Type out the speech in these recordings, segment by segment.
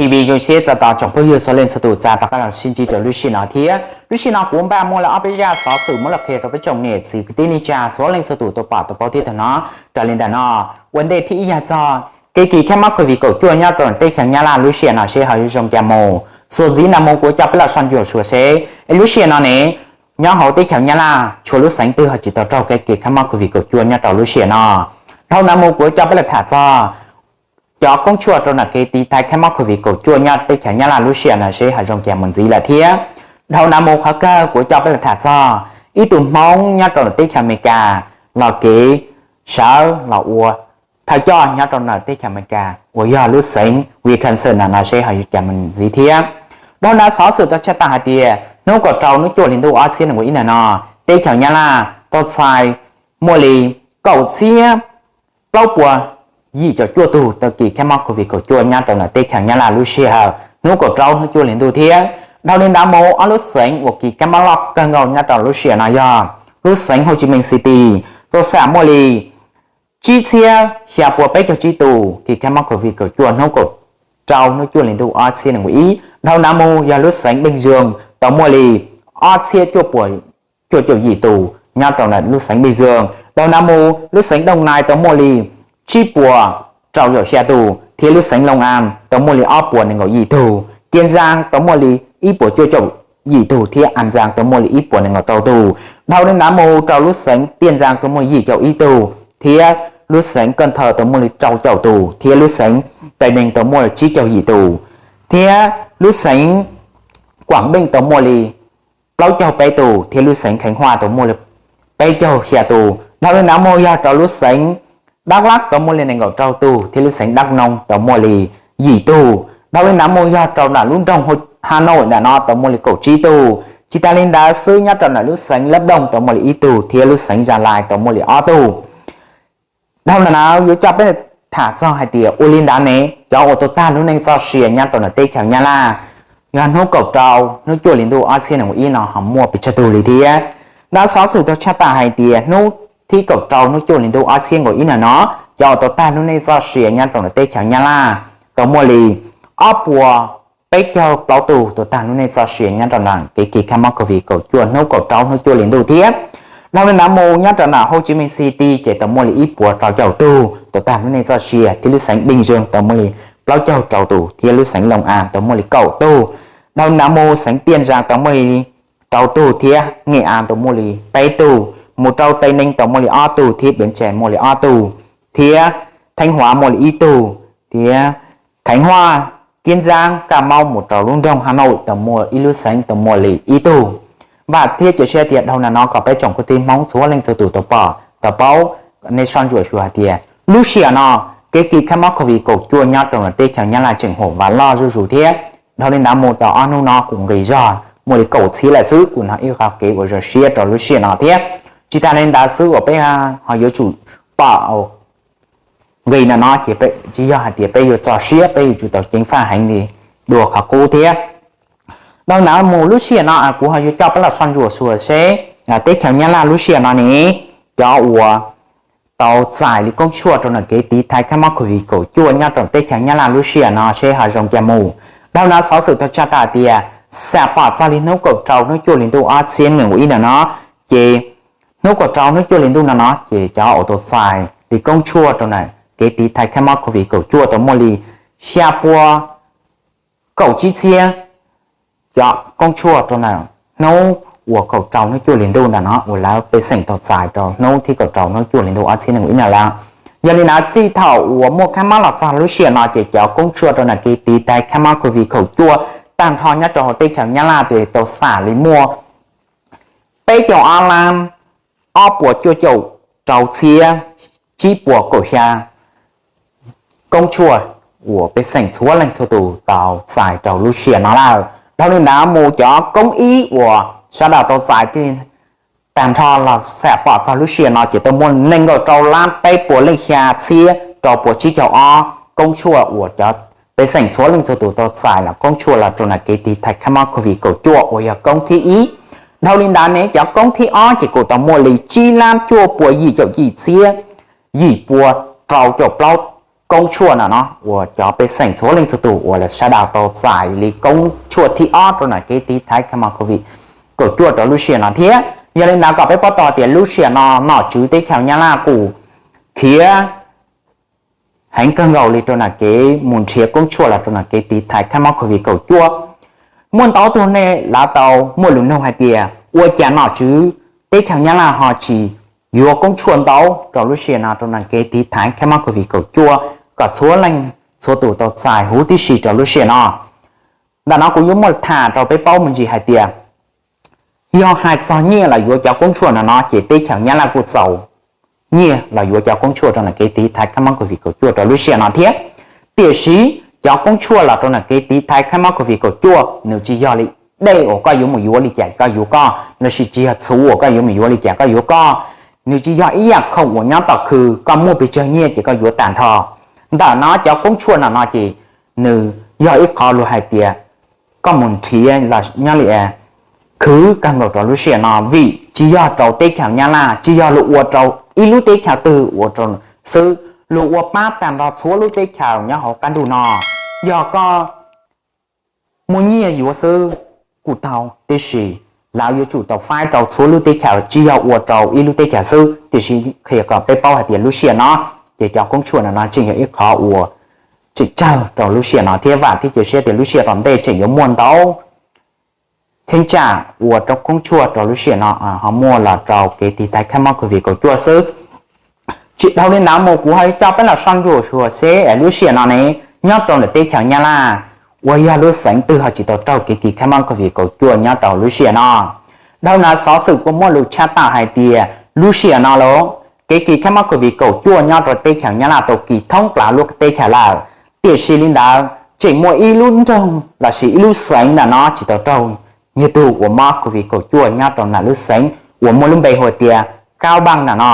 TV zoo siab txais tos tsoom phooj ywg txhua leej txhua tus txais tos qab los sib ntsib rau lub sij hawm no thiab. Lub sij hawm no kuv npaj muaj li ob peb zaj xov xwm muab los qhia rau peb tsoom niam txiv kwv tij neej tsa txhua leej txhua tus tau pom tau paub thiab tau hnov raws li ntawm no. Ua ntej thib ib yog txog kev kis kab mob COVID kaum cuaj nyob rau teb chaws Nyab Laj lub sij hawm no seb ho yuav zoo cas mus. Txuas ntxiv no mus kuv coj peb los soj ntsuam sua seb es lub sij hawm no ne nyob hauv teb chaws Nyab Laj tshuav lub xeev twg ho tsis tau raug kev kis kab mob COVID kaum cuaj nyob rau lub sij hawm no. Dhau ntawd mus kuv coj peb los tham txog cov koob tshuaj rau ntawm kev tiv thaiv kab mob COVID kaum cuaj nyob teb chaws Nyab Laj lub sij hawm no seb ho zoo cas mus ntxiv lawm thiab. Dhau ntawd mus qhov kawg kuv coj peb los tham txog ib tug Hmoob nyob rau teb chaws Amelikas los kev sawv los ua thawj coj nyob rau ntawm teb chaws Amelikas uas yog lub xeev Wisconsin no seb ho zoo cas mus ntxiv thiab. Dhau ntawd xov xwm tau tshaj tawm hais tias hnub kaum rau hnub cuaj hli ntuj ob txhiab nees nkaum ib ntawm no, teb chaws Nyab Laj tau txais muaj li kaum txhiab plaub puas yim caum cuaj tug tau kis kab mob COVID kaum cuaj nyob rau ntawm teb chaws Nyab Laj lub sij hawm hnub kaum rau hnub cuaj hli ntuj thiab. Dhau li ntawd mus ob lub xeev uas kis kab mob loj kawg nkaus nyob rau lub sij hawm no yog lub xeev Hồ Chí Minh City tau xam muaj li tsib txhiab xya puas peb caug tsib tus kis kab mob COVID kaum cuaj hnub kaum rau hnub cuaj hli ntuj ob txhiab nees nkaum ib. Dhau ntawd mus yog lub xeev Bình Dương tau muaj li ob txhiab cuaj puas cuaj caum yim tus nyob rau ntawm lub xeev Bình Dương. Dhau ntawd mus lub xeev Đồng Nai tau muaj li tsib puas rau caum xya tus thiab lub xeev Long An tau muaj li ob puas nees nkaum yim tus, Kiên Giang tau muaj li ib puas cuaj caum yim tus thiab An Giang tau muaj li ib puas nees nkaum rau tus. Dhau li ntawd mus rau lub xeev Tiền Giang tau muaj yim caum ib tus thiab lub xeev Cần Thơ tau muaj li rau caum tus thiab lub xeev Tây Ninh tau muaj li tsib caug yim tus thiab lub xeev Quảng Bình tau muaj li plaub caug peb tus thiab lub xeev Khánh Hòa tau muaj li peb caug xya tus. Dhau li ntawd mus yog rau lub xeev Đắk Lắk tau muaj li nees nkaum rau tus thiab lub xeev Đắk Nông tau muaj li yim tus. Dhau li ntawd mus yog rau ntawm lub nroog Hà Nội ntawm no tau muaj li kaum tsib tus. Tsis tas li ntawd xwb nyob rau ntawm lub xeev Lâm Đồng tau muaj li ib tug thiab lub xeev Gia Lai tau muaj li ob tug. Dhau ntawd yuav coj peb tham txog hais tias ua li ntawd ne cov uas tau tag lub neej txoj sia nyob rau ntawm teb chaws Nyab Laj yog hnub kaum rau hnub cuaj hli ntuj ob txhiab nees nkaum ib no ho muaj pes tsawg tug li thiab. Dab xov xwm tau tshaj tawm hais tias hnub thib kaum rau hnub cuaj hli ntuj ob txhiab nees nkaum ib no no cov uas tau tag lub neej txoj sia nyob rau ntawm teb chaws Nyab Laj tau muaj li ob puas peb caug plaub tus tau tag lub neej txoj sia nyob rau ntawm kev kis kab mob COVID kaum cuaj hnub kaum rau hnub cuaj hli ntuj thiab. Dhau li ntawd mus nyob rau ntawm Hồ Chí Minh City ces tau muaj li ib puas rau caum tug tau tag lub neej txoj sia thiab lub xeev Bình Dương tau muaj li plaub caug rau tus thiab lub xeev Long An tau muaj li kaum tug. Dhau li ntawd mus xeev Tiền Giang tau muaj li rau tug thiab Nghệ An tau muaj li peb tug, mus rau Tây Ninh tau muaj li ob tug thiab Bến Tre muaj li ob tug thiab Thanh Hóa muaj li ib tug thiab Khánh Hòa, Kiên Giang, Cà Mau mus rau lub nroog Hà Nội tau muaj ib lub xeev tau muaj li ib tug. Vam thiab cia siab tias dhau ntawm no kom peb tsoom kwv tij Hmoob txhua leej txhua tus tau pom tau paub, nej soj ntsuam xyuas hais tias lub sij hawm no kev kis kab mob COVID kaum cuaj nyob rau ntawm teb chaws Nyab Laj tseem huam vam loj zuj zus thiab. Dhau li ntawd mus tau ob hnub no kuv nqis zog muaj li kaum txhiab lawm xwb, kuv hnov ib qho kev uas zoo siab rau lub sij hawm no thiab. Tsis tas li ntawd xwb uas peb ho yuav tsum pom nqis no no ces tsis yog hais tias peb yuav txo siab, peb yuav tsum tau ceev faj heev li dua qhov qub thiab. Dhau ntawd mus lub sij hawm no kuv ho yuav coj peb los soj ntsuam xyuas seb teb chaws Nyab Laj lub sij hawm no ne cov uas tau txais li koob tshuaj rau ntawm kev tiv thaiv kab mob COVID kaum cuaj nyob rau teb chaws Nyab Laj lub sij hawm no seb ho zoo cas mus. Dhau ntawd xov xwm tau tshaj tawm tias xam pom txog li hnub kaum rau hnub cuaj hli ntuj ob txhiab nees nkaum ib no no ces hnub kaum rau hnub cuaj hli ntuj no no ces cov uas tau txais li koob tshuaj rau ntawm kev tiv thaiv kab mob COVID kaum cuaj tau muaj li xya puas kaum tsib txhiab cov koob tshuaj rau ntawm hnub uas kaum rau hnub cuaj hli ntuj ntawm no uas lawv pej xeem tau txais rau hnub thib kaum rau hnub cuaj hli ntuj ob txhiab nees nkaum ib no lawm. Yog li ntawd txij thaum uas muaj kab mob los txog lub sij hawm no ces cov koob tshuaj rau ntawm kev tiv thaiv kab mob COVID kaum cuaj tag nrho nyob rau hauv teb chaws Nyab Laj ces tau xam li muaj peb caug ob lab ob puas cuaj caum rau txhiab tsib puas kaum xya koob tshuaj uas pej xeem txhua leej txhua tus tau txais rau lub sij hawm no lawm. Dhau li ntawd mus cov koob ib uas sawv daws tau txais tag nrho los xam pom txog lub sij hawm no ces tau muaj nees nkaum rau lab peb puas leej xya txhiab rau puas tsib caug ob koob tshuaj uas cov pej xeem txhua leej txhua tus tau txais los koob tshuaj los rau ntawm kev tiv thaiv kab mob COVID kaum cuaj uas yog koob thib ib. Dhau li ntawd ne cov koob thib ob ces kuj tau muaj li tsib lab cuaj puas yim caum yim txhiab yim puas rau caum plaub koob tshuaj no no uas cov pej xeem txhua leej txhua tus uas lawv sawv daws tau txais li koob tshuaj thib ob rau nram kev tiv thaiv kab mob COVID kaum cuaj rau lub sij hawm no thiab. Yog li ntawd kom peb paub tau tias lub sij hawm no nom tswv teb chaws Nyab Laj kuj khiav heev kawg nkaus li rau nram kev mus nrhiav koob tshuaj los rau nram kev tiv thaiv kab mob COVID kaum cuaj. Muaj ntau tug nej lawv tau muaj lus nug hais tias ua cas nom tswv teb chaws Nyab Laj ho tsis yuav koob tshuaj ntau rau lub sij hawm no rau nram kev tiv thaiv kab mob COVID kaum cuaj kom txhua leej txhua tus tau txais huv tib si rau lub sij hawm no. Ntawm no kuv yuav muaj tham rau peb paub me ntsis hais tias yog hais txog nyiaj los yuav cov koob tshuaj no no ces teb chaws Nyab Laj kuj txaus nyiaj los yuav cov koob tshuaj rau nram kev tiv thaiv kab mob COVID kaum cuaj rau lub sij hawm no thiab. Tiam sis cov koob tshuaj los rau nram kev tiv thaiv kab mob COVID kaum cuaj nws tsis yog li dej uas koj yuav mus yuav li cas koj yuav koj, los sis tsis yog txhuv uas koj yuav mus yuav li cas koj yuav koj. Nws tsis yog ib yam khoom uas nyob tom khw koj muaj pes tsawg nyiaj ces koj yuav tag nrho. Ntawm no cov koob tshuaj no no ces nws yog ib qho luag hais tias koj mus nrhiav los nyob li khwv kawg nkaus rau lub sij hawm no vim tsis yog rau teb chaws Nyab Laj, tsis yog luag ua rau ib lub teb chaws twg ua rau xwb, luag ua pab tag nrho txhua lub teb chaws nyob hauv qab ntuj no. Yog koj muaj nyiaj yuav xwb kuj tau, tiam sis lawv yuav tsum tau faib rau txhua lub teb chaws, tsis yog ua rau ib lub teb chaws xwb. Tiam sis qhia kom peb paub hais tias lub sij hawm no ces cov koob tshuaj no no tseem yog ib qho uas tseem tsawg rau lub sij hawm no thiab vam thiab cia siab tias lub sij hawm tom ntej tseem yuav muaj ntau cheeb tsam ua rau koob tshuaj rau lub sij hawm no ho muaj los rau kev tiv thaiv kab mob COVID kaum cuaj xwb. Tsis dhau li ntawd mus kuv ho coj peb los soj ntsuam xyuas seb lub sij hawm no ne nyob rau ntawm teb chaws Nyab Laj uas yog lub xeev twg ho tsis tau raug kev kis kab mob COVID kaum cuaj nyob rau lub sij hawm no. Dhau ntawd xov xwm kuj muaj lus tshaj tawm hais tias lub sij hawm no los kev kis kab mob COVID kaum cuaj nyob rau teb chaws Nyab Laj tau kis thoob plaws lub teb chaws lawm. Tiam sis li ntawd tseem muaj ib lub nroog los sis ib lub xeev ntawm no tsis tau raug nyiag tug uas mob COVID kaum cuaj nyob rau ntawm lub xeev uas muaj lub npe hu tias Kab Npaaj ntawm no.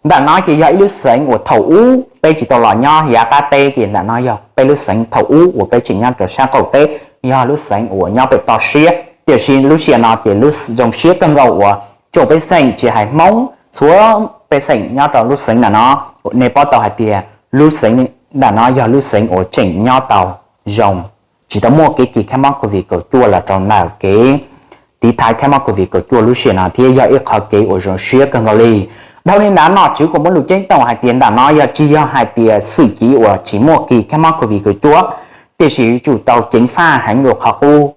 Ntawm no ces yog ib lub xeev uas thaum ub peb tsis tau los nyob yav qab teb ces ntawm no yog peb lub xeev thaum ub uas peb tseem nyob rau sab qaum teb, yog lub xeev uas nyob pem toj siab. Tiam sis lub sij hawm no ces lub zoo siab kawg nkaus uas tsoom pej xeem tsis hais Hmoob txhua pej xeem nyob rau lub xeev ntawm no, nej paub tau hais tias lub xeev ntawm no yog lub xeev uas tseem nyob tau zoo, tsis tau muaj kev kis kab mob COVID kaum cuaj los rau ntawm kev tiv thaiv kab mob COVID kaum cuaj lub sij hawm no thiab yog ib qhov kev uas zoo siab kawg nkaus li. Dhau li ntawd nom tswv kuj muaj lus ceeb toom hais tias ntawm no yog tsis yog hais tias xwm civ uas tsis muaj kis kab mob COVID kaum cuaj, tiam sis yuav tsum tau ceev faj heev dua qhov qub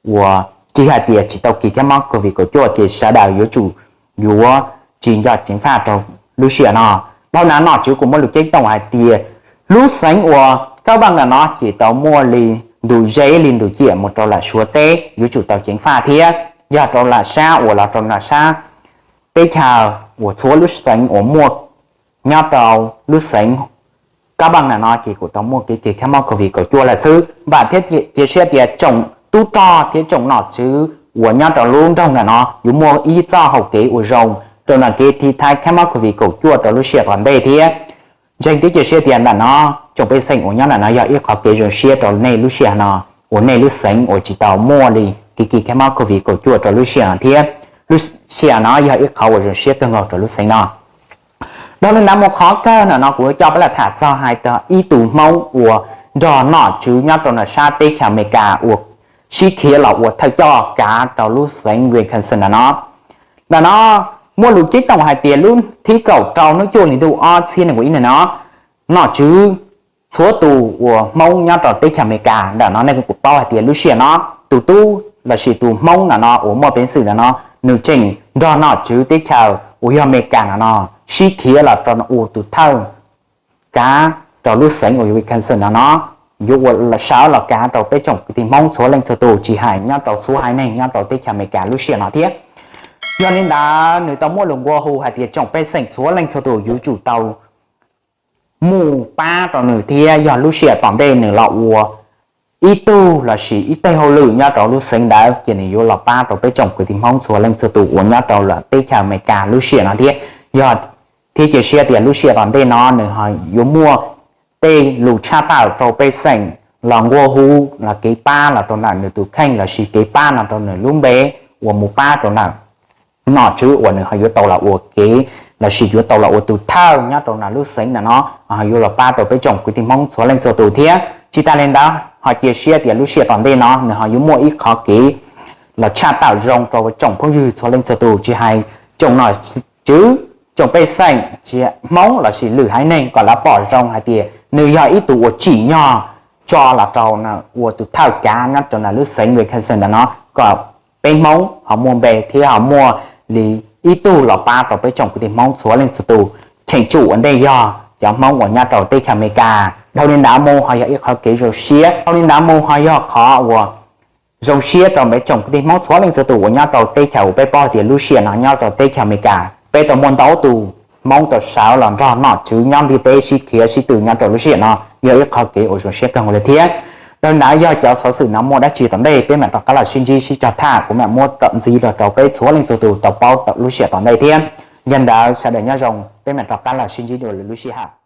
uas tsis hais tias tsis tau kis kab mob COVID kaum cuaj ces sawv daws yuav tsum yuav tsis nco ceev faj rau lub sij hawm no. Dhau ntawd nom tswv kuj muaj lus ceeb toom hais tias lub xeev uas Kab Npaaj ntawm no ces tau muaj li ntu zeb li ntu ciam mus rau lam Suav teb yuav tsum tau ceev faj thiab yog rau lam sab uas los rau lam sab teb chaws uas txhua lub xeev uas muaj nyob rau lub xeev Kab Npaaj ntawm no ces kuj tau muaj kev kis kab mob COVID kaum cuaj lawm xwb. Vam thiab cia siab tias tsoom tub rog thiab tsoom nom tswv uas nyob rau lub nroog ntawm no yuav muaj ib txoj hau kev uas zoo rau ntawm kev tiv thaiv kab mob COVID kaum cuaj rau lub sij hawm tom ntej thiab. Ntseeg thiab cia siab tias ntawm no tsoom pej xeem uas nyob ntawm no yog ib qhov kev zoo siab rau nej lub sij hawm no uas nej lub xeev uas tsis tau muaj li kev kis kab mob COVID kaum cuaj rau lub sij hawm no thiab lub sij hawm no yog ib qhov uas zoo siab kawg nkaus rau lub xeev no. Dhau li ntawd mus qhov kawg ntawm no kuv coj peb los tham txog hais tias ib tug Hmoob uas nrog nom tswv nyob rau ntawm sab teb chaws Amelikas uas sib khiav los ua thawj coj kav rau lub xeev Wisconsin ntawm no. Ntawm no muaj lus ceeb toom hais tias lub thib kaum rau hnub cuaj hli ntuj ob txhiab nees nkaum ib ntawm no, nom tswv txhua tus uas Hmoob nyob rau teb chaws Amelikas ntawm no nej kuj paub hais tias lub sij hawm no tus tub lossis tus Hmoob ntawm no uas muaj peev xwm ntawm no nws tseem nrog nom tswv teb chaws uas yog Amelikas ntawm no sib khiav los rau ua tus thawj kav rau lub xeev uas yog Wisconsin ntawm no, yuav ua sawv los kav rau peb tsoom kwv tij Hmoob txhua leej txhua tus tsis hais nyob rau txhua haiv neeg nyob rau teb chaws Amelikas lub sij hawm no thiab. Yog li ntawd nws tau muaj lus nqua hu hais tias tsoom pej xeem txhua leej txhua tus yuav tsum tau mus pab rau nws thiab yog lub sij hawm tom ntej nws los ua ib tug lossis ib teg hauj lwm nyob rau lub xeev ntawd ces nws yuav los pab rau peb tsoom kwv tij Hmoob txhua leej txhua tus uas nyob rau lawm teb chaws Amelikas lub sij hawm no thiab. Yog thiab cia siab tias lub sij hawm tom ntej no nws ho yuav muaj tej lus tshaj tawm rau pej xeem los nqua hu los kev pab los rau ntawm nws tus kheej lossis kev pab no rau nws lub npe uas mus pab rau ntawm nom tswv uas nws ho yuav tau los ua kev lossis yuav tau los ua tus thawj nyob rau lub xeev ntawm no, yuav los pab rau peb tsoom kwv tij Hmoob txhua leej txhua tus thiab. Tsis tas li ntawd ho cia siab tias lub sij hawm tom ntej no nws ho yuav muaj ib qhov kev los tshaj tawm zoo rau tsoom phooj ywg txhua leej txhua tus, tsis hais tsoom nom tswv, tsoom pej xeem, Hmoob lossis lwm haiv neeg kom lawv pom zoo hais tias nws yog ib tug uas tsim nyog tso los rau ua tus thawj kav nyob rau lub xeev Wisconsin ntawm no, kom peb Hmoob ho muaj npe thiab ho muaj li ib tug los pab rau peb tsoom kwv tij Hmoob txhua leej txhua tus, cheem tsum ua ntej yog cov Hmoob uas nyob rau teb chaws Amelikas. Dhau li ntawd mus ho yog ib qhov kev zoo siab, dhau li ntawd mus ho yog qhov uas zoo siab rau peb tsoom kwv tij Hmoob txhua leej txhua tus uas nyob rau teb chaws uas peb paub tias lub sij hawm no nyob rau teb chaws Amelikas peb tau muaj ntau tus Hmoob tau sawv los nrog nom tswv nyob ntiaj teb sib khiav sib tw nyob rau lub sij hawm no, yog ib qhov kev uas zoo siab kawg nkaus li thiab. Dhau li ntawd yog cov xov xwm no muaj dab tsi tom ntej peb mam rov qab los sib ntsib sib cog tham, kuv mam muab rau ntxiv los rau peb txhua leej txhua tus tau paub lub sij hawm tom ntej thiab. Yog li ntawd sawv daws nyob zoo, peb mam rov qab los sib ntsib dua lwm lub sij hawm.